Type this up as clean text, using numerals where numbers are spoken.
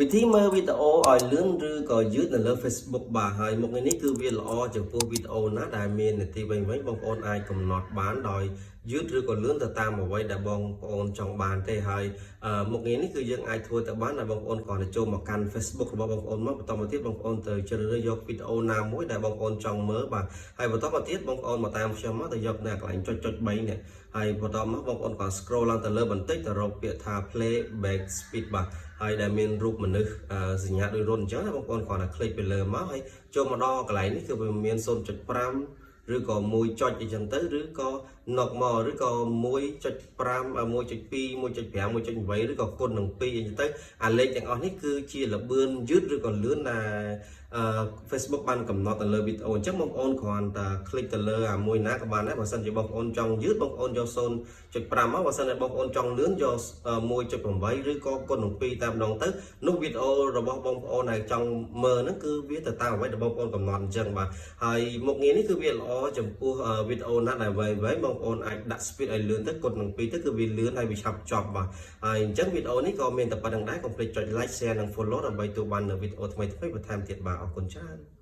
វិធីមើលវីដេអូឲ្យលឿនឬក៏យឺតនៅលើ Facebook បាទហើយមុខងារនេះគឺវាល្អចំពោះវីដេអូណាដែលមាននាទីវែងៗបងប្អូនអាចកំណត់បានដោយយឺតឬក៏លឿនទៅតាមអ្វីដែលបងប្អូនចង់បានទេហើយមុខងារនេះគឺយើងអាចធ្វើទៅបានដែលបងប្អូនគ្រាន់តែចូលមកកាន់ Facebook របស់បងប្អូនមកបន្តមកទៀតបងប្អូនទៅជ្រើសរើសយកវីដេអូណាមួយដែលបងប្អូនចង់មើលបាទហើយបន្តមកទៀតបងប្អូនមកតាមខ្ញុំមកទៅយកនៅកន្លែងចុចចុច3នេះហើយបន្តមកបងប្អូនគាត់ scroll ឡើងទៅលើបន្តិចទៅរកពាក្យថា play back speed បាទហើយដែលមានរូបមនុស្សសញ្ញាដូចរន្ធអញ្ចឹងណាបងប្អូនគ្រាន់តែ click ទៅលើមកហើយចូលមកដល់កន្លែងនេះគឺវាមាន0.5ឬក៏1ចុចអីចឹងទៅឬក៏ normal ឬក៏1.5 1.2 1.5 1.8ឬក៏គុណនឹង2អីចឹងទៅអាលេខទាំងអស់នេះគឺជាល្បឿនយឺតឬក៏លឿនដែលFacebook បានកំណត់ទៅលើវីដេអូអញ្ចឹងបងប្អូនគ្រាន់តែ click ទៅលើអាមួយណាក៏បានដែរបើសិនជាបងប្អូនចង់យឺតបងប្អូនយក0.5មកបើសិនជាបងប្អូនចង់លឿនយក1.8ឬក៏គុណនឹង2តាមដងទៅនោះវីដេអូរបស់បងប្អូនដែលចង់មើលហ្នឹងគឺវាទៅតាមអ្វីដែលបងប្អូនកំណត់អញ្ចឹងបាទហើយមុខងារនេះគឺវាល្អចំពោះវីដេអូណាដែលវែងៗបងប្អូនអាចដាក់ speed ឲ្យលឿនទៅគុណនឹង2ទៅគឺវាលឿនហើយវាឆាប់ចប់បាទហើយអញ្ចឹងវីដេអូនេះក៏មានតែប៉ុណ្្នឹងដែរកុំភ្លេចចុច like, share និង follow ដើម្បីទទួលបាននូវវីដេអូថ្មីៗបន្ថែមទៀតបាទអរគុណច្រើន។